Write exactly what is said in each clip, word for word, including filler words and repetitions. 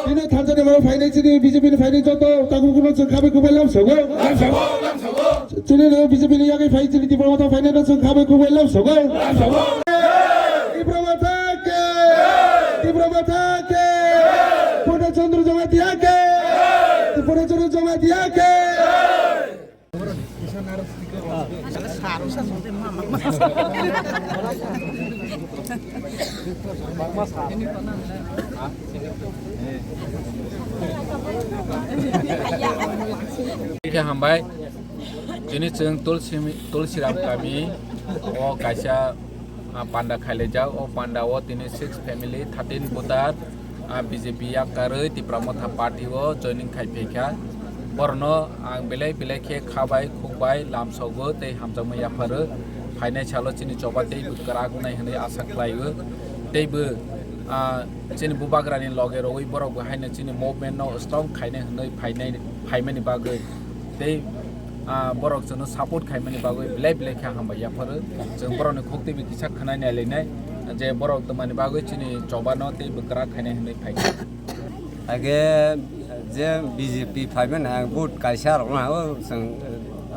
Chini thansa ni mano phainai chini B J P ni phainai joto takhuk no chwng khabai khukbai lam sogo. Chini no B J P ni yagwi phai chini Tipra Motha phainai no chwng khabai khukbai lam sogo. Tipra Motha ke! Tipra Motha ke! Purna Chandra Jamatia ke! Purna Chandra Jamatia ke! Khe hambai. Tini chwng Tulsi, Tulsiram kami o kaisa, ah, panda khailaijak. O panda o tini six family, thirteen voter, ah, B J P yakarwi Tipra Motha Party o joining khai phaikha. Borokno ang belai belai khe khabai, khukbai, lamsogo tei hamjakma yapharo. Phainai salo chini choba teibo kwrak wngnai hwnwi asa khlaio. Teibo, ah, chini bubagrani loge rogwi borokbo haino chini movement no strong khainai hwnwi phainai, phaimani bagwi. Tei, ah, borok chwngno support khaimani bagwi belai belai khe hambai yapharo. Chwng borokni khuk teibo kisa khwnai nai lainai je borok twmani bagwi chini chobano teibo kwrak khainai hwnwi phaikha. Age je B J P phaimani ang vote kaisa rokna o chwng,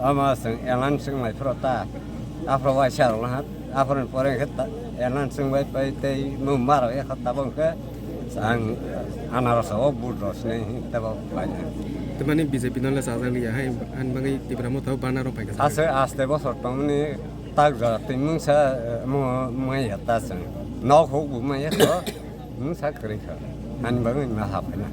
ama chwng elan chwng lai phro ta. Aphro waisa rokna ha. Aphro ni pore khe ta elan chwng bai pai tei mung maro ekha tabang khe ang anarasa o vote rosne tabo bai. Tamani B J P no le chajak liya hai, ani bagwi Tipra Motha o bana rok paikha. Ase aste bosor tongmani tak jora twi mungsa, eh, mo maya ta chwng. Nok huk bu maya to mungsa kwrwi kha. Ani bagwi ma hapna.